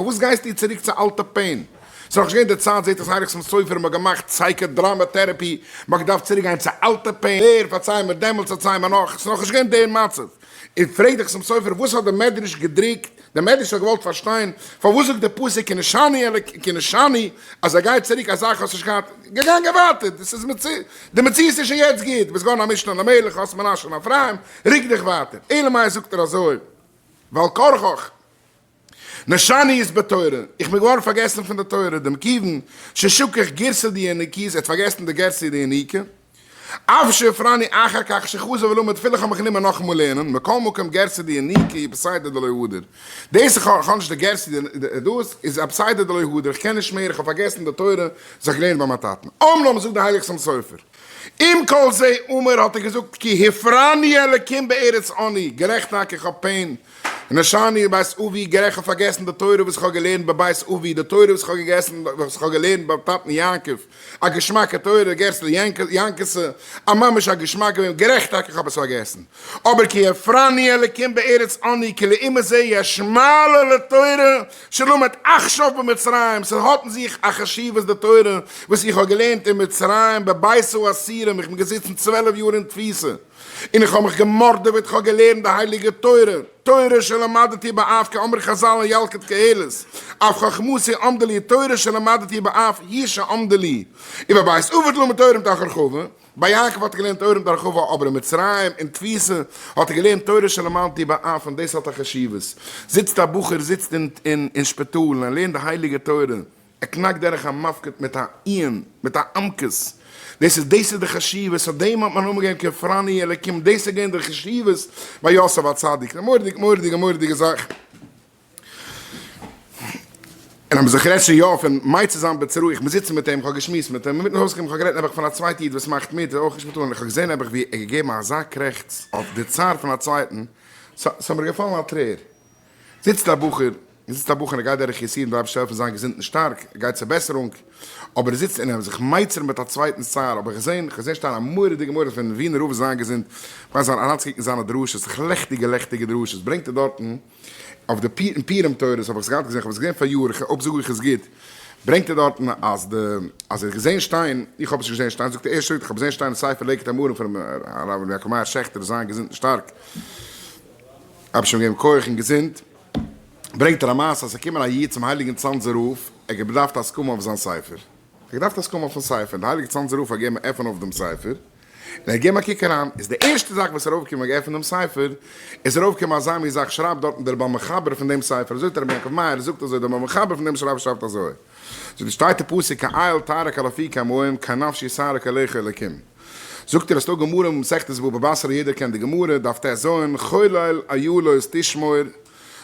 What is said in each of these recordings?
פארוואס גייסטו צוריק צו אלטע pain? ס'איז נאכנישט געווען די צייט זעט אויס הייליג חתם סופר מ'האט געמאכט psychodrama therapy, מ'האט געדארפט צוריק גיין צו אלטע pain, ווער פארציי מיר דעמאלטס פארציי מיר נאך, ס'איז נאכנישט געווען די מצב. און פרעגט דער חתם סופר וואס האט דער מדרש געדרוקט, דער מדרש האט געוואלט פארשטיין פארוואס זאגט דער פסוק כי נשני אלק כי נשני אז ער גייט צוריק א זאך האסט נישט געהאט, געגאנגען ווייטער, דאס איז מציאות, די מציאות איז שוין יעצט גוט, ביסט געווארן א משנה למלך, האסט מנשה און אפרים, רוק דיך ווייטער, אלא מאי זאגט ער אזוי, ועל כרחך. נשני איז בתורה, איך בין געווארן פארגעסן פון די תורה, דעם כיוון ששכח גירסא דינוקא, ער האט פארגעסן די גירסא דינוקא, אף שהפרני אחר כך שחזר ולמד אפילו איך האב מיך גענומען נאכאמאל לערנען, מכל מקום גירסא דינוקא היא בסדר דלא הדר, דאס איך האב נישט די גירסא דאס איז א בסדר דלא הדר, איך קען נישט מער, איך האב פארגעסן די תורה וואס איך געלערנט ביי מיין טאטן. אמנם זאגט די הייליגע חתם סופר, עם כל זה אמר האט ער געזאגט כי הפרני אלקים בארץ עני, גערעכט טאקע איך האב pain, נשני בית אבי, גערעכט כ'האב פארגעסן די תורה וואס כ'האב געלערנט בבית אבי, די תורה וואס כ'האב געגעסן, וואס כ'האב געלערנט ביים טאטן יעקב, א געשמאקע תורה, גערסל יענקעסע, א ממש א געשמאק געווען, גערעכט טאקע כ'האב עס פארגעסן, אבער כי הפרני אלקים בארץ עני כי לעומת זה יש מעלה לתורה שלמד עכשיו במצרים, ס'האט אין זיך א חשיבות די תורה וואס איך האב געלערנט אין מצרים בבית האסירים, איך בין געזיצן 12 יאר אין תפיסה. און איך האב מיך געמארדעוועט, איך האב געלערנט די הייליגע תורה, תורה שלמדתי באף כאמר חז"ל אין ילקוט קהלת, אף חכמתי עמדה לי, תורה שלמדתי באף היא שעמדה לי, ובבית אבות למד תורה מתוך הרחבה, ביי יעקב האט ער געלערנט תורה מתוך הרחבה, אבער אין מצרים אין תפיסה האט ער געלערנט תורה שלמדתי באף און דאס האט א חשיבות, זיצט א בחור זיצט אין שפיטאל און ער לערנט די הייליגע תורה, ער קנאקט דורך א מפקד מיט א עיון, מיט א עמקות, דאס איז דאס איז די חשיבות, אויף דעם האט מען א נאמען געגעבן כי הפרני אלקים, דאס איז געווען די חשיבות ביי יוסף הצדיק, א מורא'דיג מורא'דיגע מורא'דיגע זאך. און אז מ'זיך רעדט שוין יא פון מייצר זיין בצרו, איך בין זיצן מיט אים, איך האב געשמועסט מיט אים, אינמיטן אויסגעקומען, איך האב גערעדט נעבעך פון א צווייטע איד וואס מאכט מיט, אויך נישט מיט אן, איך האב געזען נעבעך ווי ער געגעבן אזא קרעכץ אויף די צער פון א צווייטן, ס'האט מיר געפאלן א טרער. זיצט א בחור, זיצט א בחור און ער גייט דורך יסורים, דער אייבערשטער העלפן זיין געזונט און שטארק, ער גייט צו בעסערונג, אבער ער זיצט און ער איז זיך מייצר מיט א צווייטנס צער, האב איך געזען, איך האב געזען שטיין א מורא'דיגע מורא פון ווינער רב זיין געזונט, כ'מיין זיין אריינצוקוקן זיינע דרשות, זיך לעכטיגע לעכטיגע דרשות, ברענגט ער דארטן אויף די פי אין פורים תורות, האב איך עס געהאט געזען, כ'האב עס געזען פאריאר, אויב זאג איך עס גוט, ברענגט ער דארטן אז די אז ער האט געזען שטיין, איך האב עס נישט געזען שטיין, זאגט ער ערשט איך האב געזען שטיין אין ספר לקט אמרים פון הרב רבי יעקב מאיר שעכטער זיין געזונט און שטארק. אייבערשטער זאל אים געבן כח און געזונט, ברענגט ער א מעשה אז עס איז געקומען א איד צום הייליגן צאנזער רב, ער האט געבעדארפט הסכמה אויף זיין ספר, ער האט געדארפט הסכמה אויפן ספר, און דער הייליגער צאנזער רב האט געגעבן א עפען אויף דעם ספר, און ער האט געגעבן א קוק אריין, איז די ערשטע זאך וואס איז ארויפגעקומען ווען ער האט געעפנט דעם ספר, איז ארויפגעקומען אזא מין זאך, שרייבט דארטן דער בעל מחבר פון דעם ספר, אזוי זאגט רבי יעקב מאיר, זאגט אזוי, דער בעל מחבר פון דעם שרייבער שרייבט אזוי, זאגט ער שטייט אין פסוק כאיל תרק על אפיקי המים, כנפשי תרק אליך אלקים. זאגט ער אז ס'דא גמרא מסכת בבא בתרא יעדער קען די גמרא, דף טז, חולל אילות תשמור,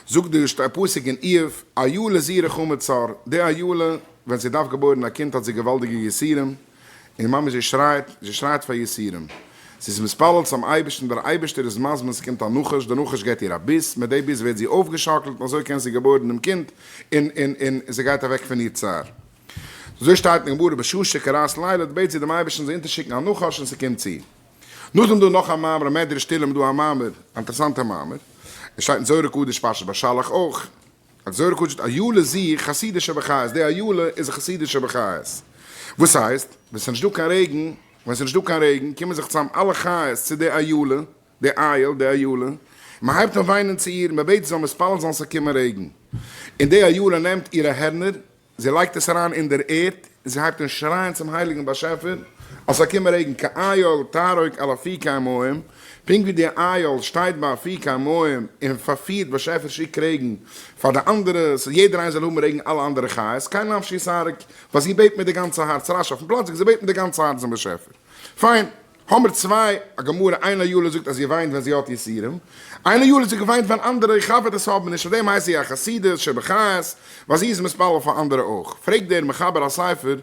זאגט די פסוק אין איוב, אילה זו רחמה צר, די אילה ווען זי דארף געבוירן א קינד האט זי געוואלדיגע יסורים, און ממש זי שרייט, זי שרייט פאר יסורים, זי איז מתפלל צום אייבערשטן, דער אייבערשטער איז מזמין ס'קומט א נחש, דער נחש געבט איר א ביס, מיט די ביס ווערט זי אויפגעשאקלט און אזוי קען זי געבוירן דעם קינד, און און און זי גייט אוועק פון איר צער. אזוי שטייט אין גמרא בשעה שכרעת לילה בעט זי דעם אייבערשטן זאל אונטערשיקן א נחש און ס'קומט צו. נאכדעם דא נאך א מאמר א מדרש תהלים דא א מאמר, א אינטערעסאנטע מאמר, עס שטייט אין זוהר הקדוש פרשת בשלח אויך, אז זוהר הקדוש זאגט אילה זו חסידה שבחיות, די אילה איז א חסידה שבחיות, וואס הייסט, ווען ס'איז נישטא קיין רעגן, ווען ס'איז נישטא קיין רעגן קומען זיך צוזאם אלע חיות צו די אילה, די אייל, די אילה, מען הייבט אן וויינען צו איר, מען בעט זי זאל מתפלל זיין ס'זאל קומען רעגן, און די אילה נעמט אירע הערנער, זי לייגט עס אריין אין דער ערד, און זי הייבט אן שרייען צום הייליגן באשעפער, אז ס'זאל קומען רעגן, כאיל תערוק על אפיקי המים, פונקט ווי די אייל שטייט ביי אפיקי המים און פארפירט באשעפער שיק רעגן פאר די אנדערע, ס'זאל יעדער איינער זאל האבן רעגן אלע אנדערע חיות, כן נפשי תערוק, ווייל זי בעט מיט די גאנצע הארץ, רש"י אויפן פלאץ זאגט זי בעט מיט די גאנצע הארץ דעם באשעפער. פיין. האמער צוויי, א גמרא, איין אילה זאגט אז זי וויינט ווען זי האט יסורים, איין אילה זאגט וויינט ווען אנדערע חבר'טעס האבן נישט, אויף דעם הייסט זי א חסידה שבחיות, ווייל זי איז מתפלל פאר אנדערע אויך. פרעגט דער מחבר הספר,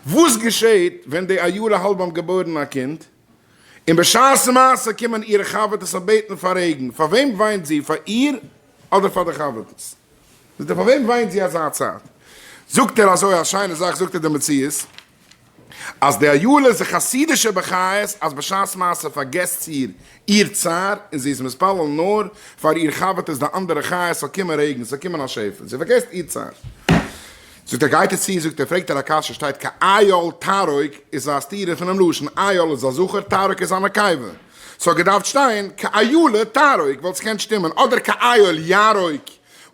וואס געשעט ווען די אילה האלט ביים געבוירן א קינד, און בשעת מעשה קומען אירע חבר'טעס און בעטן פאר רעגן, פאר וועם וויינט זי, פאר איר אדער פאר די חבר'טעס? זאגט ער, פאר וועם וויינט זי אזא צייט? זאגט ער אזוי, א שיינע זאך זאגט ער די מציאות, אז די אילה איז א חסידישע בחיות אז בשעת מעשה פארגעסט זי איר איר צער און זי איז מתפלל נאר פאר איר חבר'טעס די אנדערע חיות ס'זאל קומען רעגן ס'זאל קומען א שפע זי פארגעסט איר צער. זאגט ער גייט ער צו זאגט ער פרעגט ער א קשיא שטייט כאיל תערוג איז א סתירה פונעם לשון איל איז א זכר תערוג איז א נקבה ס'האט געדארפט שטיין כאילה תערוג וואלט עס געקענט שטימען אדער כאיל יערוג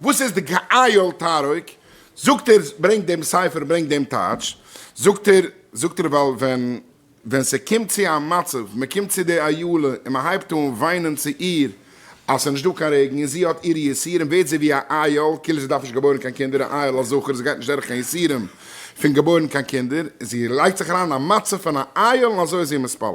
וואס איז די כאיל תערוג זאגט ער ברענגט דעם ספר ברענגט דעם טייטש זאגט ער זאגט ער ווייל ווען ווען ס'קומט צו א מצב, מ'קומט צו די אילה און מ'הייבט אן וויינען צו איר אז ס'איז נישט דא קיין רעגן און זי האט אירע יסורים ווערט זי ווי א איל, כאילו זי דארף נישט געבוירן קיין קינדער, א איל א זכר, זי גייט נישט דורך קיין יסורים פון געבוירן קיין קינדער, זי לייגט זיך אריין אין א מצב פון א איל און אזוי איז זי מתפלל.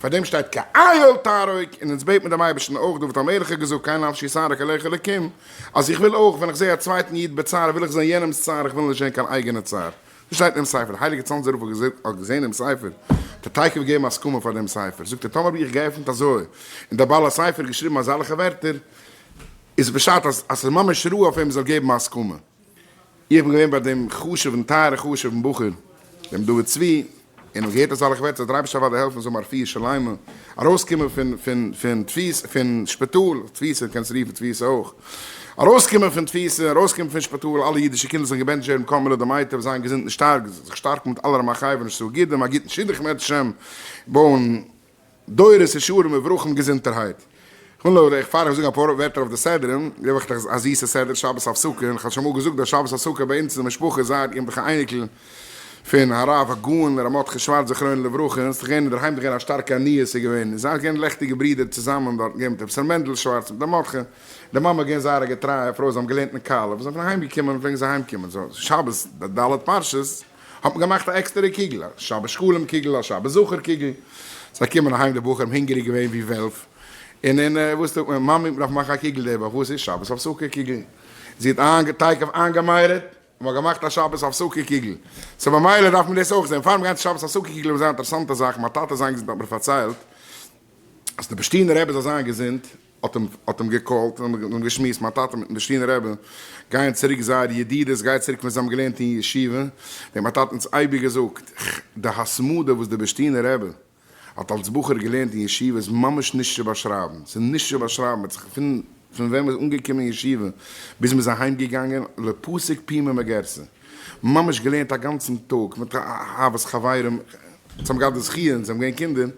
פאר דעם שטייט כאיל תערוג, און אונז בעט מיר דעם אייבערשטן אויך, דוד המלך האט געזאגט כן נפשי סערה כלך אלקים, אז איך וויל אויך ווען איך זע א צווייטן איד בצער וויל איך זען יענעמ'ס צער, איך וויל נישט זען קיין אייגענע צער. דאס שטייט אינעם ספר, די הייליגע צאנזער רב האט געזען דעם ספר, האט ער תיכף געגעבן הסכמה פאר דעם ספר, זאגט ער טאמער האב איך געעפנט אזוי, און דער בעל הספר האט געשריבן אזעלכע ווערטער, איז פשט אז עס איז ממש ראוי אויף אים זאל געבן הסכמה. איך בין געווען ביי דעם חשוב'ן טייערע חשוב'ן בחור, דעם דוד צבי, און האב געהערט אזעלכע ווערטער, זאל דער אייבערשטער אוודאי העלפן זאל האבן א רפואה שלימה, ארויסקומען פון פון פון תפיסה, פון שפיטאל, תפיסה קענסט רופן תפיסה אויך, ארויסקומען פון תפיסה, ארויסקומען פון שפיטאל, אלע אידישע קינדער זאלן געבענטשט ווערן בכל מילי דמיטב, זיין געזונט און שטארק, זיך שטארקן מיט אלע רמח איברים ושס"ה גידים, א גוטן שידוך מערצעשעם, בויען דורות ישרים מבורכים געזונטערהייט. כ'וויל נאר איך פאר איך זאג אפאר ווערטער אויף די סדרים, געב איך דיך א זיסע סדר שבת הפסקה, און כ'האב שוין אמאל געזאגט אז שבת הפסקה ביי אונז אין די משפחה איז זייער, איך בין דאך א אייניקל פון הרב הגאון ר' מרדכי שווארץ זכרונו לברכה, און ס'איז געווען אינדערהיים דאך געווען א שטארקע עניות איז געווען, און זיי געווען לעכטיגע ברידער צוזאמען דארטן געווען מיט ר' ישראל מענדל שווארץ מיט ר' מרדכי, די מאמע איז געווען זייער א געטרייע פרוי, זיי האבן געלערנט אין קאלוב, זיי זענען אהיים געקומען פלעגן זיי אהיים קומען, סאו שבת די ד' פרשות האט מען געמאכט א עקסטערע קוגל, א שבת שקלים קוגל, א שבת זכור קוגל, זיי קומען אהיים די בחורים הונגעריג געווען ווי וועלף, און און וואס טוט מען, מאמי מ'דארף מאכן א קוגל די וואך, וואס איז שבת הפסקה קוגל, זי האט איינגע תיכף איינגעמיירעט, און מ'האט געמאכט א שבת הפסקה קוגל, סאו במילא דארף מען דאס אויך זען, פאר מ'גייט צו שבת הפסקה קוגל איז זייער אינטערעסאנטע זאך, מיין טאטע זיין געזונט האט מיר פארציילט, אז די בורשטינער רבי זאל זיין געזונט, האט אים האט אים געקאלט און האבן געשמועסט, מיין טאטע מיטן בורשטינער רבי גייען צוריק זייער ידידות גייט צוריק ווען זיי האבן געלערנט אין ישיבה, דעם מיין טאטע אונז אייביג געזאגט, די התמדה וואס דער בורשטינער רבי האט אלס בחור געלערנט אין ישיבה איז ממש נישט צו באשרייבן, ס'איז נישט צו באשרייבן, מ'האט זיך פון פון ווען מ'איז אנגעקומען אין ישיבה ביז מ'איז אהיים געגאנגען, לא פסיק פומיה מגירסא. ממש געלערנט א גאנצן טאג מיט אהבת חברים, אונז האבן געהאט די זכי' אונז זענען געווען קינדער, ווען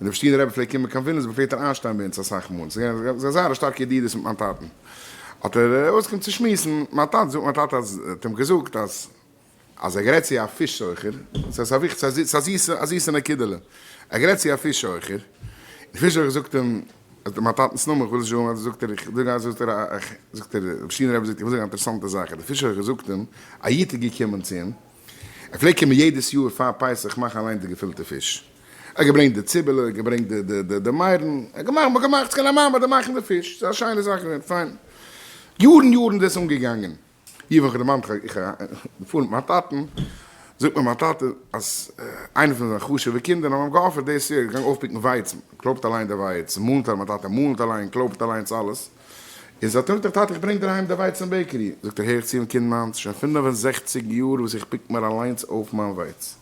דער בורשטינער רבי פלעגט קומען קיין וויליאמסבורג פלעגט ער איינשטיין ביי אונז אסאך מאל, ס'איז געווען זייער א שטארקע ידידות מיט מיין טאטן, האט ער אויסגעקומען צו שמועסן, מיין טאטע, זאגט מיין טאטע אז ער האט אים געזאגט אז אז ער גערעדט צו א פיש סוחר, ס'איז א וויכטיגע, ס'איז א זיסע נקודה'לע, ער גערעדט צו א פיש סוחר, די פיש סוחר זאגט אים, אז מיין טאטנ'ס נאמען, איך וויל נישט זאגן, זאגט ער, איך זאג אז, זאגט ער, איך, זאגט ער, בורשטינער רבי זאגט, איך וויל זאגן א אינטערעסאנטע זאך, דער פיש סוחר זאגט אים, א איד איז געקומען צו אים, ער פלעגט קומען יעדעס יאר פאר פסח מאכן אליין די געפילטע פיש, ער האט געברענגט די ציבעלע, ער האט געברענגט די די די די מייערן, ער האט געמאכט, מ'האט געמאכט, ס'קען א מאמע די מאכן די פיש, ס'איז א שיינע זאך געווען, פיין. יארן יארן איז דאס אנגעגאנגען. איך האב דערמאנט איך געפארן מיט מיין טאטן, זאגט מיר מיין טאטע אז איינע פון זיינע חשוב'ע קינדער האבן אים געאפערט דאס יאר, געגאנגען אויפפיקן ווייץ, קלויבט אליין די ווייץ, מאלנט אליין, מיין טאטע מאלנט אליין, קלויבט אליינס אלעס, און זאגט אים דער טאטע איך ברענג דיר אהיים די ווייץ אין bakery, זאגט ער הער איך צו אים קינד מיינס, שוין 65 יאר וואס איך pick מיר אליינס אויף מיין ווייץ,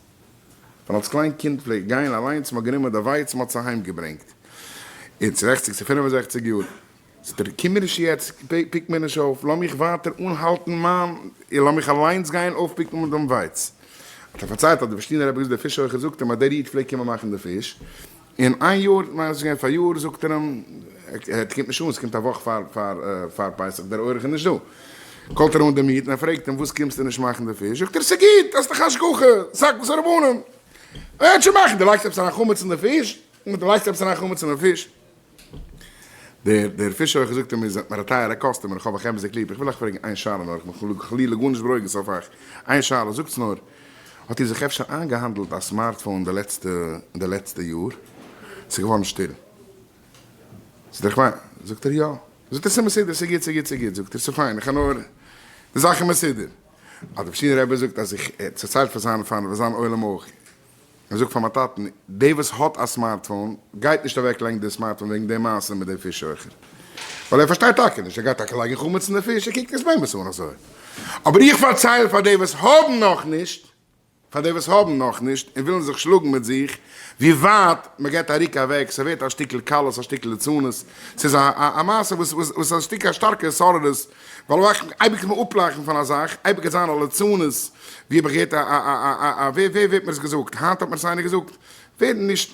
פון אלס קליין קינד פלעג איך גיין אליינס, מ'האט גענומען די ווייץ, מ'האט עס אהיים געברענגט, און זעכציג צו 65 יאר. זאגט ער, קום מיר נישט יעצט, pick מיר נישט אויף, לאז מיך ווייטער אנהאלטן מיין, און לאז מיך אליינס גיין אויפפיקן מיט דעם ווייץ. האט ער פארציילט אז דער בורשטינער רבי געזאגט, דער פיש סוחר זאגט אים אז דער איד פלעגט קומען מאכן די פיש, און איין יאר, כ'מיין עס איז געווען פאריאר, זאגט ער אים, ער קומט נישט אן, עס קומט א וואך פאר פאר פסח, דער אורח איז נישט דא. call ט ער אן דעם איד און ער פרעגט אים, וואס קומסטו נישט מאכן די פיש? זאגט ער, ס'גוט, האסט דאך השגחה, תקנת הרבנים, וועט שוין מאכן, דו לייגסט עפעס אריין חמץ אין די פיש? דו לייגסט עפעס אריין חמץ אין די פיש? דער דער פיש סוחר זאגט אים איר זענט מיר א טייערע customer איך האב אייך אמת'דיג ליב איך וויל אייך פרעגן איין שאלה נאר איך בין חלילה גארנישט ברוגז אויף אייך איין שאלה זאגטס נאר האט איר זיך אפשר איינגעהאנדלט א smartphone די לעצטע די לעצטע יאר? ס'איז געווארן שטיל זאגט ער איך מיין זאגט ער יא זאגט ער ס'איז מסודר ס'איז גוט ס'איז גוט ס'איז גוט זאגט ער ס'איז פיין איך האב נאר די זאך איז מסודר אז דער בורשטינער רבי זאגט אז איך ער האט פארציילט פאר זיין פאר זיין עולם אויך איך זאג פאר מיין טאטן, דער וואס האט א smartphone גייט נישט אוועק לייגן די smartphone וועגן די מעשה מיט די פיש סוחר, ווייל ער פארשטייט טאקע נישט, ער גייט טאקע לייגן חמץ אין די פיש, ער קוקט עס באמת אן אזוי. אבער איך פארצייל פאר די וואס האבן נאכנישט. פאר די וואס האבן נאכנישט און ווילן זיך שלאגן מיט זיך, ווי ווייט מען געבט א רוק אוועק, ס'ווערט א שטיקל קלות, א שטיקל ליצנות, ס'איז א א מעשה וואס וואס איז א שטיק א שטארקע התעוררות, ווייל אייביג קען מען אפלאכן פון א זאך, אייביג קען זיין א ליצנות, ווי האב איך געהערט א א א א ווער ווער האט מיר עס געזאגט, היינט האט מיר עס איינער געזאגט, ווער נישט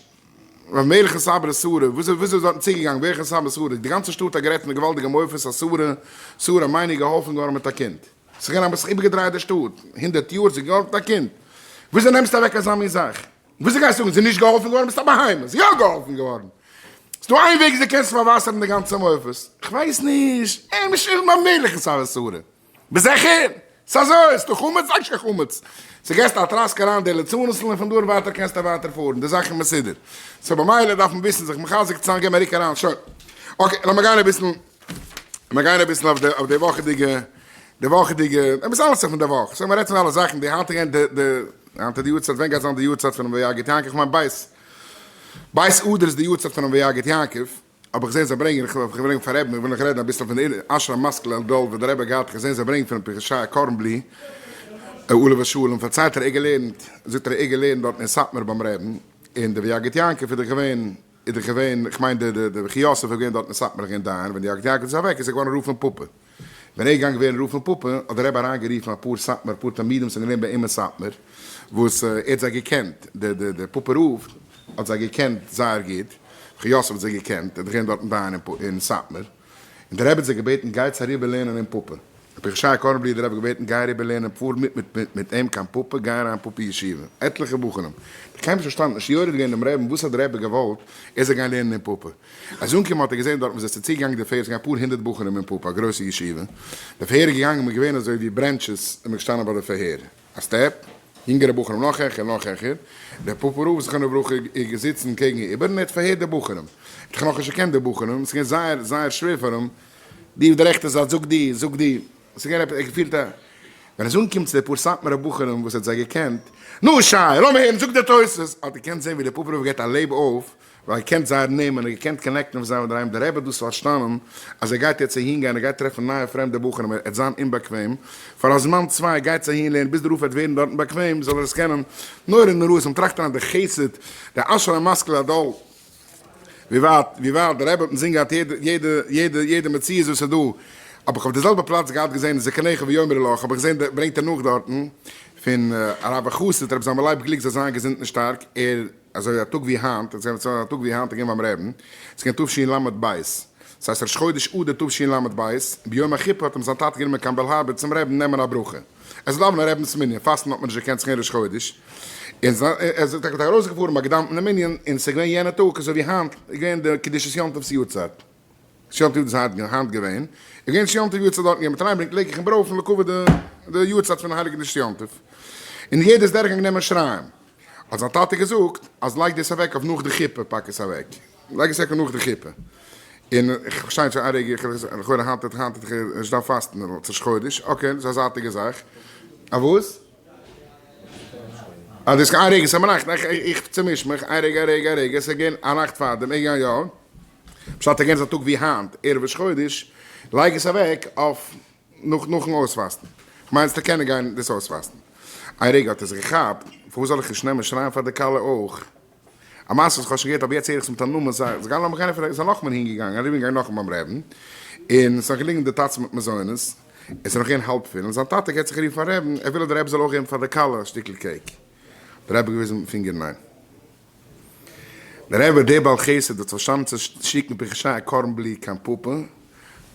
ר' מלך סברה שרה, וויאזוי וויאזוי איז דארטן צוגעגאנגען ווער סברה שרה, די גאנצע שטאט האט גערעדט פון די געוואלדיגע מופת אז שרה שרה מיין איז געהאלפן געווארן מיט א קינד. ס'איז געווען אביסל איבערגעדרייט די שטאט, הונדערט יאר זי געהאלפן מיט א קינד, וויאזוי נעמסטו אוועק אזא מין זאך? וויאזוי גייסטו זאגן זי איז נישט געהאלפן געווארן ביסט א בהמה, זי איז יא געהאלפן געווארן, ס'איז דא איין וועג וויאזוי קענסטו פארוואסערן די גאנצע מופת, כ'ווייס נישט, ער איז מלך סברה שרה, ביסט זיכער? ס'איז אזוי, ס'דא חמץ, זאג נישט קיין חמץ. ס'געסט א טראסק אריין די ליצנות'ן און פון דא און ווייטער קענסטו ווייטער פארן, די זאך איז מסודר. so במילא דארף מען וויסן זיך מחזק צו זיין, געב מיר א רוק אריין, שוין. okay, לאמיר גיין אביסל, לאמיר גיין אביסל אויף די, אויף די וואכעדיגע, די וואכעדיגע, עפעס אלעס זיך פון די וואך, so מ'רעדט פון אלע זאכן, די היינטיגע, די, די, היינט איז די יארצייט, ווען גייט זיין די יארצייט פונעם ויגד יעקב? כ'מיין בית, בית אדר איז די יארצייט פונעם ויגד יעקב. האב איך געזען זיי ברענגען, איך האב געברענגט פאר רעבן, איך וויל נאך רעדן אביסל פון די אשר המשכיל אל דל וואס דער רבי האט געהאט, איך האב געזען זיי ברענגען פון רבי ישעי' קארנבלי עליו השלום, פארציילט ער ער געלערנט, זאגט ער ער געלערנט דארטן אין סאטמאר ביים רעבן, און די ויגד יעקב איז דאך געווען, איז דאך געווען, איך מיין די די ויחי יוסף איז געווען דארט אין סאטמאר געווען דיין, ווען די יגד יעקב איז אוועק איז ער געווארן רב פון פאפא, ווען ער איז געגאנגען ווערן רב פון פאפא האט דער רבי אריין גערופן אפאר סאטמאר אפאר תלמידים וואס האבן געלערנט ביי אים אין סאטמאר, וואס ער האט זיי געקענט, די די די פאפא רב האט זיי געקענט זייער גוט, ר' יוסף האט זיי געקענט, ער איז דאך געווען דארטן דיין אין סאטמאר, און דער רבי האט זיי געבעטן גייטס אריבער לערנען אין פאפא, רבי ישעי' קארנבלי האט דער רבי געבעטן גיי אריבער לערנען פאר מיט מיט מיט אים קיין פאפא, גיי אריין פאפא ישיבה, עטליכע בחורים, איך קיינמאל נישט פארשטאנען, נישט יורד געווען דעם רעבן, וואס האט דער רבי געוואלט ער זאל גיין לערנען אין פאפא, אז אנקומען האט ער געזען דארטן ווי זיי צוגעגאנגען די פערד, ס'געווען אפאר הונדערט בחורים אין פאפא, א גרויסע ישיבה, די פארהער איז געגאנגען, מ'איז געווען אזוי ווי branches, און מ'איז געשטאנען ביי די פארהער, א step, יונגערע בחורים נאך העכער, נאך העכער, דער פאפא רב זכרונו לברכה איז געזיצן קעגן איבער און ער האט פארהערט די בחורים, ער האט דאך נאכנישט געקענט די בחורים, ס'איז געווען זייער זייער שווער פאר אים, די אויף די רעכטע זייט, זאג די, זאג די, ס'איז געווען עפעס, ער האט געפילט א, ווען ער איז אנגעקומען צו די פאר סאטמארע בחורים וואס ער האט זיי געקענט, נו שי, לאמיר הערן, זאג די תוס', האט ער געקענט זען ווי דער פאפא רב געבט א לעב אויף, ווייל ער קענט זייער נעמען, ער געקענט connect ן אויף זיי אינדערהיים, דער רבי האט דאס פארשטאנען אז ער גייט יעצט אהין גיין, ער גייט טרעפן נייע פרעמדע בחורים, ער וועט זיין אומבאקוועם, פאר א זמן צוויי גייטס אהין לערנען ביז דער רב וועט ווערן דארטן באקוועם זאל ער עס קענען, נורא נוראות, מען טראכט אריין די חסד, די אשר המשכיל הדל, ווי ווייט ווי ווייט דער רבי האט אינזין געהאט יעדע יעדע יעדע יעדע מציאות וואס איז דא, האב איך אויף די זעלבע פלאץ געהאט געזען זקניך ויאמרו לך, האב איך געזען ברענגט ער נאך דארטן פון הרב החסיד רבי זלמן לייב גליק זאל זיין געזונט און שטארק, ער. אזוי א טאג ווי היינט, אזוי א טאג ווי היינט איז געווען ביים רעבן, ס'איז געווען תשל"ב, ס'הייסט ראש חודש אדר תשל"ב, ביום החופה האט אים זיין טאטע גענומען קיין בעל הארבער צום רעבן נעמען א ברכה, ער זאל דאווענען רעבנ'ס מנין, פאסטן האט מען נישט געקענט ס'איז געווען ראש חודש, און ער איז טאקע ארויסגעפארן ביי געדאווענט מיטן מנין, און ס'איז געווען יענע טאג אזוי ווי היינט איז געווען די קדושת יום טוב'ס יארצייט. שיום טוב איז היינט געווען, איז געווען שיום טוב יארצייט דארטן געווען מיט אריינברענגט לעקעך און ברויפן לכבוד די יארצייט פון הייליגן שיום טוב, און יעדער איז דורכגעגאנגען נעמען שריים, האט זיין טאטע געזאגט אז לייג דאס אוועק אויף נאך די חופה פאק עס אוועק, לייג עס אוועק אויף נאך די חופה, און איך פארשטיי נישט איין רגע, לכאורה היינט היינט האט איך נישט דארף פאסטן ראש חודש, okay דאס איז א זייטיגע זאך, א וואס? אה דאס איז איין רגע ס'איז נאכט, איך צומיש מיך, איין רגע א רגע א רגע, ס'איז געווען א נאכט פארדעם, איך גיי יא. פשט again איז א טאג ווי היינט ערב ראש חודש, לייג עס אוועק אויף נאך נאכן אויספאסטן, כ'מיין זאלסטו קענען גיין דאס אויספאסטן. איין רגע האט ער זיך געכאפט, פארוואס זאל איך נישט נעמען שרייען פאר די כלה אויך? א מעשה וואס כ'האב שוין געהערט אבער יעצט הער איך עס מיט א נאמען, זיי זיי גייען לאמיך גיין איז ער נאכאמאל אהין געגאנגען אריבער געגאנגען נאכאמאל ביים רעבן, און ס'איז נאך געליגן די טאץ מיט מזונות, און ס'איז נאך געווען האלב פול, און זיין טאטע געט זיך א רוף פארן רעבן, ער וויל אז דער רבי זאל אויך געבן פאר די כלה א שטיקל cake, דער רבי האט געוויזן מיטן פינגער ניין. דער רבי דער בעל חסד האט פארשטאנען צו שיקן פרחי א קארנבלי קיין פאפא,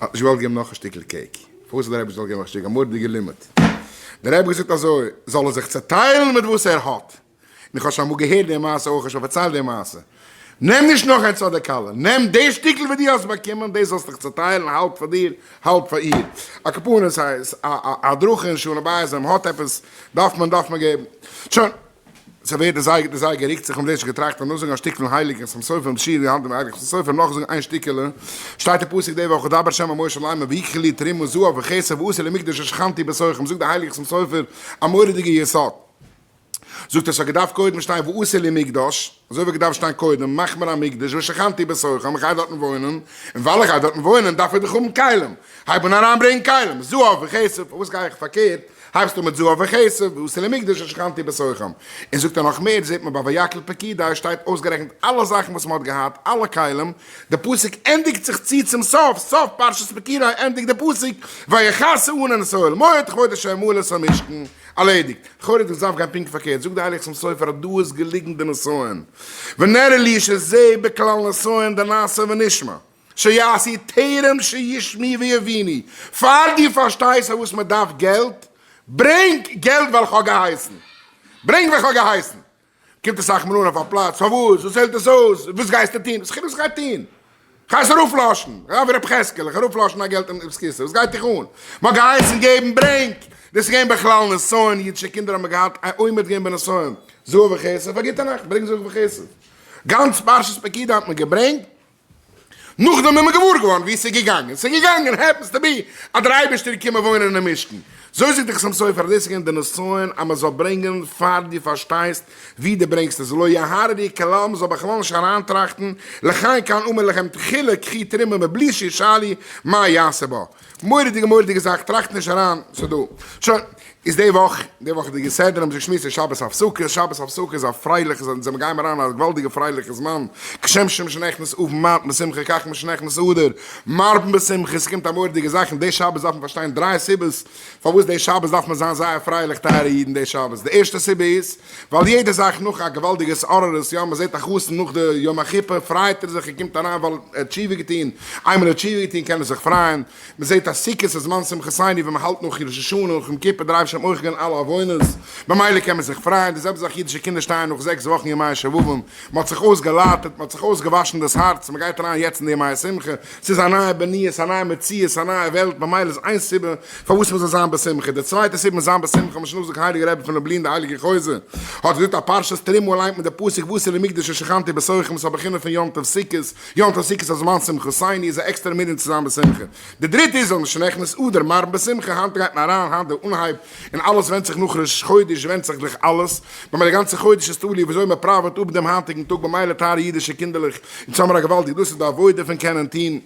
האט נישט געוואלט געבן נאך א שטיקל cake. פארוואס האט דער רבי נישט געוואלט געבן נאך א שטיקל? א מורא'דיגע לימוד. דער רבי האט געזאגט אזוי, זאל ער זיך צעטיילן מיט וואס ער האט. און איך האב שוין אמאל געהערט די מעשה אויך, איך האב שוין פארציילט די מעשה. נעם נישט נאך איינס פאר די כלה, נעם די שטיקל וואס דו האסט באקומען, דאס זאלסט דיך צעטיילן, האלב פאר דיר, האלב פאר איר. על כל פנים, ס'איז א הדרכה אין שלום בית, ווען מ'האט עפעס, דארף מען, דארף מען געבן. שוין. ס'ווערט די זייגער, די זייגער רוקט זיך, האבן זיי נישט געטראכט אז נאכזאגן א שטיק פון הייליגן חתם סופר און שיר האנט דעם הייליגן חתם סופר נאכזאגן איין שטיקעלע, שטייט אין פסוק די וואך ודבר ה' אל משה לאמר ויקחו לי תרומה זהב וכסף ועשו לי מקדש ושכנתי בתוכם, זאגט דער הייליגער חתם סופר א מורא'דיגע יסוד, זאגט ער ס'האט געדארפט קודם שטיין ועשו לי מקדש, אזוי ווי געדארפט שטיין קודם מאך מיר א מקדש ושכנתי בתוכם, איך גיי דארטן וואוינען, און ווייל איך גיי דארטן וואוינען דארף איך דאך האבן כלים, הייב אן אריינברענגען כלים, זהב וכסף, פארוואס גיי איך פארקערט? הייבסט אן מיט זהב וכסף, ועשו לי מקדש ושכנתי בתוכם. און זאגט ער נאך מער, זעט מען ביי ויקהל פקודי שטייט אויסגערעכנט אלע זאכן וואס מען האט געהאט, אלע כלים, די פסוק ענדיגט זיך צו צום סוף, סוף פרשת פקודי ענדיגט די פסוק, ויכסה הענן את האוהל מועד כבוד השם מלא את המשכן, ארלעדיגט. לכאורה דאס דארף גיין פונקט פארקערט, זאגט די הייליגע חתם סופר אז דא איז געליגן די נסיון, ונראה לי שזה בכלל נסיון דנעשה ונשמע, שיעשו טרם שישמעו ויבינו, פאר דו פארשטייסט פארוואס מען דארף געלט, ברענג געלט ווייל כ'האב געהייסן, ברענג ווייל כ'האב געהייסן. קומט אסאך מאל אן אויף א פלאץ, פארוואס? וואס פעלט עס אויס? וואס גייסטו טון? וואס חילוק וואס כ'גיי טון? כ'גיי עס אראפלאשן, כ'גיי ווי ר' חזקאל, איך אראפלאשן א געלט אין בית כסא, וואס גייט דיך אן? מ'האט געהייסן געבן, ברענג! דאס איז געווען בכלל נסיון, אידישע קינדער האבן געהאט א עומד געווען בנסיון, זהב וכסף, א גוטע נאכט, ברענג זהב וכסף. גאנץ פרשת פקודי האט מען געברענגט, נאכדעם איז מען געוואר געווארן וואו עס איז געגאנגען, ס'איז געגאנגען happens to be אז דער אייבערשטער איז געקומען וואוינען אינעם משכן, זוי זאגט דער חתם סופר אז דאס איז געווען די נסיון אז מען זאל ברענגען פאר דו פארשטייסט ווי דו ברענגסט עס, לא יהרהרו כלל מען זאל בכלל נישט אריינטראכטן, לכן כאן אמר לכם תחילה קחו תרומה מבלי שישאלו מה יעשה בה. מורא'דיגע מורא'דיגע זאך, טראכט נישט אריין, ס'איז דא. שוין, איז די וואך, די וואכעדיגע סדרה האבן זיי געשמועסט איז שבת הפסקה, שבת הפסקה איז א פרייליכע זמן, זיי גייען אריין א געוואלדיגע פרייליכע זמן, כשם שמשנכנס אב מרבין בשמחה כך משנכנס אדר מרבין בשמחה, ס'קומט א מורא'דיגע זאך, און די שבת דארף מען פארשטיין דריי סיבות פארוואס די שבת דארף מען זיין זייער פרייליך טייערע אידן די שבת, די ערשטע סיבה איז, ווייל יעדע זאך נאך א געוואלדיגע התעוררות, יא מ'זעט א חתן נאך די יום החופה פרייט ער זיך ער קומט אריין ווייל ער האט תשובה געטון, איינמאל ער האט תשובה געטון קען ער זיך פרייען, מ'זעט אז סוכות איז זמן שמחתינו ווען מ'האלט נאך ראש השנה נאך יום כיפור דער אייבערשטער האט מוחל געווען אלע עוונות, במילא קען מען זיך פרייען, די זעלבע זאך אידישע קינדער שטייען נאך זעקס וואכן ימי שובבים, מ'האט זיך אויסגעלייטערט, מ'האט זיך אויסגעוואשן דאס הארץ, מ'גייט אריין יעצט אין די ימי השמחה, ס'איז א נייע בניה, ס'איז א נייע מציאות, ס'איז א נייע וועלט, במילא איז איין סיבה פארוואס מ'זאל זיין בשמחה, די צווייטע סיבה מ'זאל זיין בשמחה, האט מען שוין נאכגעזאגט הייליגער רבי פון לובלין די הייליגע חוזה האט געזאגט א פרשת תרומה ליינט מען די פסוק ועשו לי מקדש ושכנתי בתוכם ס'איז א בחינה פון יום טוב סוכות, יום טוב סוכות איז א זמן שמחתינו איז א עקסטערע מנין צו זיין בשמחה, די דריטע איז אז משנכנס אדר מרבין בשמחה, היינט גייט מען אריין, היינט די אנהייב, און אלעס ווענדט זיך נאך ראש חודש ווענדט זיך דורך אלעס, במילא די גאנצע חודש איז תלוי וויאזוי מען פראוועט אפ דעם היינטיגן טאג, במילא טייערע אידישע קינדערלעך, אונז האמיר א געוואלדיג, דאס איז די עבודה פון קענען טון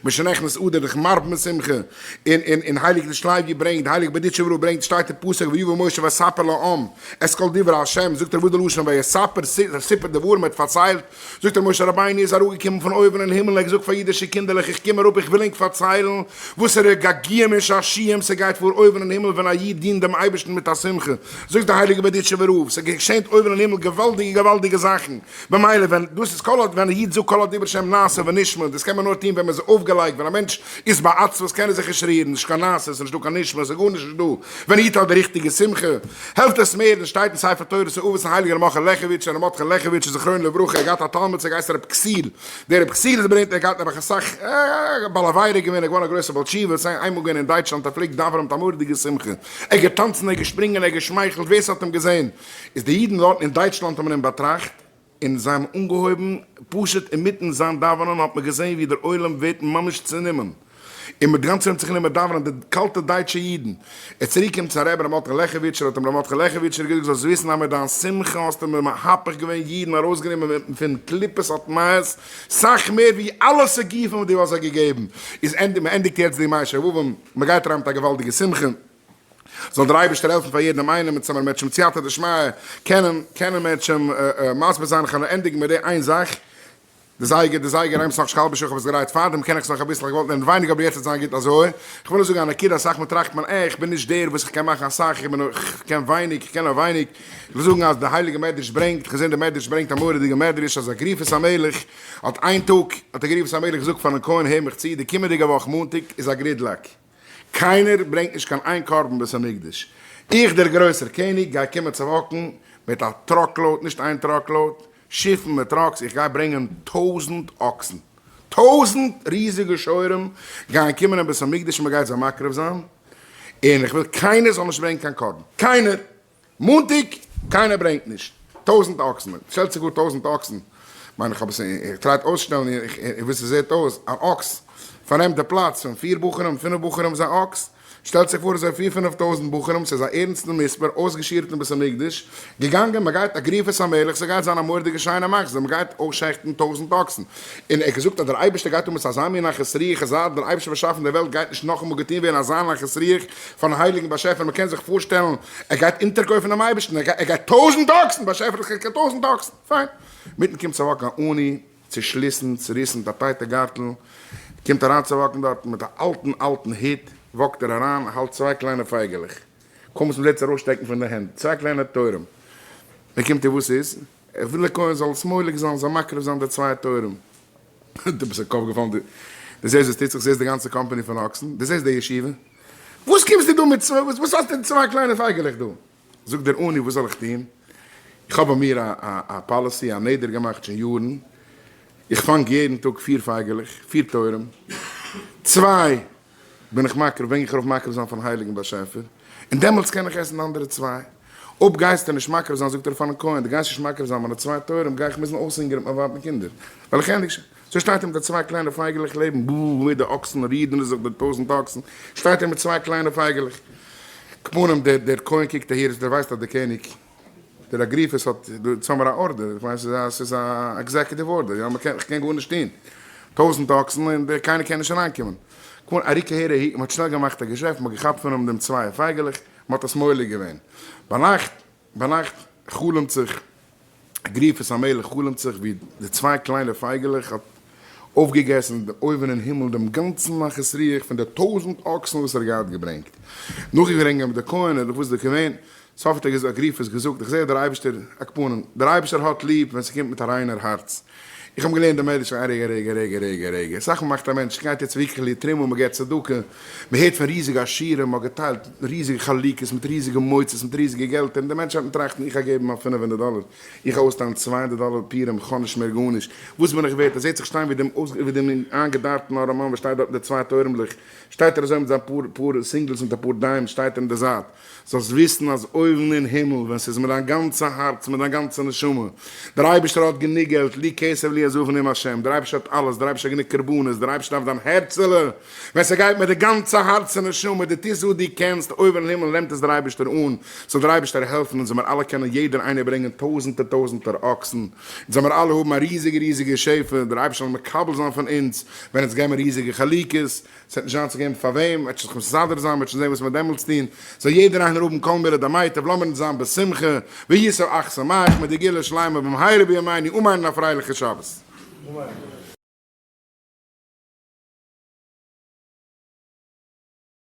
משנכנס אדר דורך מרבין בשמחה, און און און הייליג די שלייף געברענגט, הייליג בארדיטשובער רב ברענגט, שטייט אין פסוק ויבא משה ויספר לעם את כל דברי ה', זאגט ער וואס די לשון ויספר, סיפר דברים, ער האט פארציילט, זאגט ער משה רבינו איז אראפגעקומען פון אויבן אין הימל און ער האט געזאגט פאר אידישע קינדערלעך איך קום אראפ איך וויל ענק פארציילן וואסערע געגועים און שעשועים ס'גייט פאר אויבן אין הימל ווען א איד דינט דעם אייבערשטן מיט א שמחה, זאגט די הייליגע בארדיטשובער רב ס'געשענט אויבן אין הימל געוואלדיגע געוואלדיגע זאכן, במילא ווען דאס איז כל ווען א איד זאגט כל הדיבור שם נעשה ונשמע דאס קען מען נאר טון ווען מ'איז אויפגעלייגט ווען א מענטש איז בעצבות קען ער זיך נישט רירן נישט קיין נעשה ס'נישט דא קיין נשמע ס'איז גארנישט נישט דא ווען א איד האט די ריכטיגע שמחה העלפט עס מער, און שטייט אין ספר תורת האבות פון הייליגער ר' מרדכי לעכעוויטשער, ר' מרדכי לעכעוויטשער זכרונו לברכה, ער געהאט א תלמיד ס'האט געהייסן ר' כסיל, דער ר' כסיל איז ברענט ער געהאט נעבעך אסאך בעל עבירה געווען, ער געווארן א גרויסער בעל תשובה, ס'איז איינמאל געווען אין דייטשלאנד ער פלעגט דאווענען מיט א מורא'דיגע שמחה, ער געטאנצן ער געשפרינגען ער געשמייכלט ווער ס'האט אים געזען, איז די אידן דארטן אין דייטשלאנד האבן אים באטראכט, און זיי האבן אנגעהויבן, פשוט אינמיטן זיין דאווענען האט מען געזען ווי דער עולם ווערט ממש צענומען, און מיט גאנץ האבן זיך גענומען דאווענען די קאלטע דייטשע אידן. ער איז צוריקגעקומען צו הרב ר' מרדכי לעכעוויטשער, האט אים ר' מרדכי לעכעוויטשער געזאגט, זאלסט וויסן אז מיט דיין שמחה האסטו מיר מהפך געווען אידן, ארויסגענומען פון קליפות הטמאות, סאך מער ווי אלע סיגופים וואס דו האסט זיי געגעבן. איז מען ענדיגט יעצט די ימי שובבים, מען גייט אריין מיט א געוואלדיגע שמחה. זאל דער אייבערשטער העלפן פאר יעדעם איינעם און צו מערטשעם סייעתא דשמיא קענען קענען מערטשעם מסביר זיין, כ'וועל נאר ענדיגן מיט די איין זאך, די זייגער די זייגער איימס נאך האלבע שעה כ'האב עס גערייט פארדעם קען איך עס נאך אביסל כ'וואלט לערנען ווייניגער אבער יעצט וועט זיין גוט אזוי, כ'וויל נאר זאגן א נקודה אסאך מאל טראכט מען אה איך בין נישט דער וואס איך קען מאכן אסאך איך בין נאר כ'קען ווייניג כ'קען נאר ווייניג, כ'וויל זאגן אז די הייליגע מדרש ברענגט, כ'זען די מדרש ברענגט א מורא'דיגע מדרש אז אגריפס המלך האט איין טאג האט אגריפס המלך געזאגט פארן כהן הער מיך צו די קומענדיגע וואך מאנטאג איז א גרידלאק, קיינער ברענגט נישט קיין איין קרבן בית המקדש. איך דער גרויסער קעניג גיי קומען צו וואקן מיט א truckload, נישט איין truckload, שיפן מיט trucks, איך גיי ברענגען טויזענט אקסן, טויזענט ריזיגע שוורים גייען קומען אין בית המקדש און מען גייט זיי מקריב זיין, און איך וויל קיינער זאל נישט ברענגען קיין קרבן, קיינער! מאנטאג, קיינער ברענגט נישט טויזענט אקסן, שטעלט זיך פאר טויזענט אקסן, מיין איך האב עס איך try ט אויסשטעלן איך ווי ס'זעט אויס, אן אקס פארנעמט די פלאץ פון פיר בחורים, פינף בחורים איז א אקס, שטעלט זיך פאר אזוי פיר פינף טויזנט בחורים, ס'איז א ערנסטן מספר, אויסגעשירט אין בית המקדש, געגאנגען, מ'גייט אגריפס המלך, ס'גייט זיין א מורא'דיגע שיינע מחזה, מ'גייט אויסשעכטן טויזנט אקסן. און ער האט געזאגט אז דער אייבערשטער גייט האבן עס אזא מין נחת רוח, אז זייט דער אייבערשטער באשאפן די וועלט גייט נישט נאכאמאל געטון ווערן אזא נחת רוח פארן הייליגן באשעפער, מ'קען זיך פארשטעלן, ער גייט אונטערקויפן דעם אייבערשטן, ער גייט טויזנט אקסן, באשעפער איך גיי טויזנט אקסן, פיין. מיטן קומט צו וואקן א עני, צושליסן, צוריסן מיט א טייטע גארטל, קומט אריין צו וואקן דארטן מיט א אלטן אלטן הוט, וואקט ער אריין, האלט צוויי קליינע פייגעלעך, קוים וואס מ'זעט זיי ארויסשטעקן פון די הענט, צוויי קליינע תורים, מען קומט און וואס איז? איך וויל דער כהן זאל עס מולק זיין, זאל מקריב זיין די צוויי תורים. דו ביסט א קאפ געפאלן, דו זעסט וואס טוט זיך, זעסט די גאנצע קאמפאני פון אקסן, דו זעסט די ישיבה, וואס קומסטו דא מיט צוויי, וואס האסטו די צוויי קליינע פייגעלעך דא? זאגט דער עני וואס זאל איך טון, איך האב ביי מיר א policy, א נדר געמאכט שוין יארן, איך פאנג יעדן טאג פיר פייגעלעך, פיר תורים, צוויי בין איך מקריב, ברענג איך ארויף מקריב זיין פארן הייליגן באשעפער, און דעמאלטס קען איך עסן די אנדערע צוויי. אויב גייסטו נישט מקריב זיין, זאגט ער פארן כהן, דו גייסט נישט מקריב זיין מיינע צוויי תורים, גיי איך מוזן אויסהונגערן מיט מיין ווייב און קינדער, ווייל איך ענדיג שוין. אזוי שטייט ער מיט די צוויי קליינע פייגעלעך לעבן בו מיט די אקסן רידערן זיך די טויזנט אקסן, שטייט ער מיט צוויי קליינע פייגעלעך. כפנים דער דער כהן קוקט אהער, דער ווייסט אז דער קעניג דער אגריפס האט דא יעצט האמער א order, איך מיין ס'איז א ס'איז א executive order, יא מ'קען כ'קען גארנישט טון, טויזנט אקסן און דער קיינער קען נישט אריינקומען. כפנים אריקע הער אהי, מ'האט שנעל געמאכט א געשעפט, מ'האט געכאפט פון אים דעם צוויי פייגעלעך, מ'האט עס מולק געווען. ביינאכט ביינאכט חלומ'ט זיך אגריפס המלך חלומ'ט זיך ווי די צוויי קליינע פייגעלעך האט אויפגעגעסן אויבן אין הימל דעם גאנצן נחת רוח פון די טויזנט אקסן וואס ער האט געהאט געברענגט. נאכגעברענגט מיט די כהן און וואס איז געווען. סוף האט אגריפס געזאגט, איך זע אז דער אייבערשטער, עכ"פ, דער אייבערשטער האט ליב ווען ס'קומט מיט א ריינער הארץ. איך האב געלערנט די מדרש, א רגע, רגע, רגע, רגע, רגע, אסאך מאל מאכט א מענטש, גייט יעצט ויקח לי תרומה, מ'געט צדקה, מ'הערט פון ריזיגע עשירים, מ'האט געטיילט ריזיגע חלוקות מיט ריזיגע מוצאות מיט ריזיגע געלטער, און דער מענטש הייבט אן טראכטן, איך גיי געבן א 500 דאלער, איך גיי אויסטיילן 200 דאלער פורים, איך האב נישט מער גארנישט, וואס בין איך ווערט? ער זעט זיך שטיין ווי דעם ווי דעם איינגעדארטן ארעמאן וואס שטייט דארט מיט די צוויי טורעמלעך, שטייט ער אזוי מיט זיין פאר פאר singles מיט אפאר dimes שטייט ער אין די זייט. זאלסט וויסן אז אויבן אין הימל ווען ס'איז מיט דיין גאנצע הארץ מיט דיין גאנצע נשמה, דער אייבערשטער האט גענוג געלט, לי כסף לי זהב נאום השם, דער אייבערשטער האט אלעס, דער אייבערשטער האט גענוג קרבנות, דער אייבערשטער דארף דיין הערצעלע, ווען ס'גייט מיט די גאנצע הארץ און נשמה, דו טוסט וואס דו קענסט, אויבן אין הימל נעמט עס דער אייבערשטער אן, זאל דער אייבערשטער העלפן אונז זאל מיר אלע קענען יעדער איינער ברענגען טויזנטער טויזנטער אקסן, אונז זאל מיר אלע האבן א ריזיגע ריזיגע שפע, דער אייבערשטער זאל מקבל זיין פון אונז ווען אונז געבן ריזיגע חלוקות. ס'וועט נישט זיין צו געבן פאר וועם, מ'וועט זיך מסדר זיין, מ'וועט שוין זען וואס מ'וועט דעמאלטס טון, זאל יעדער איינער האבן כל מילי דמיטב, לאמיר אונז זיין בשמחה, וישאו אך שמח, מיט די גאולה שלימה במהרה בימינו, אמן און א פרייליכע שבת. אמן.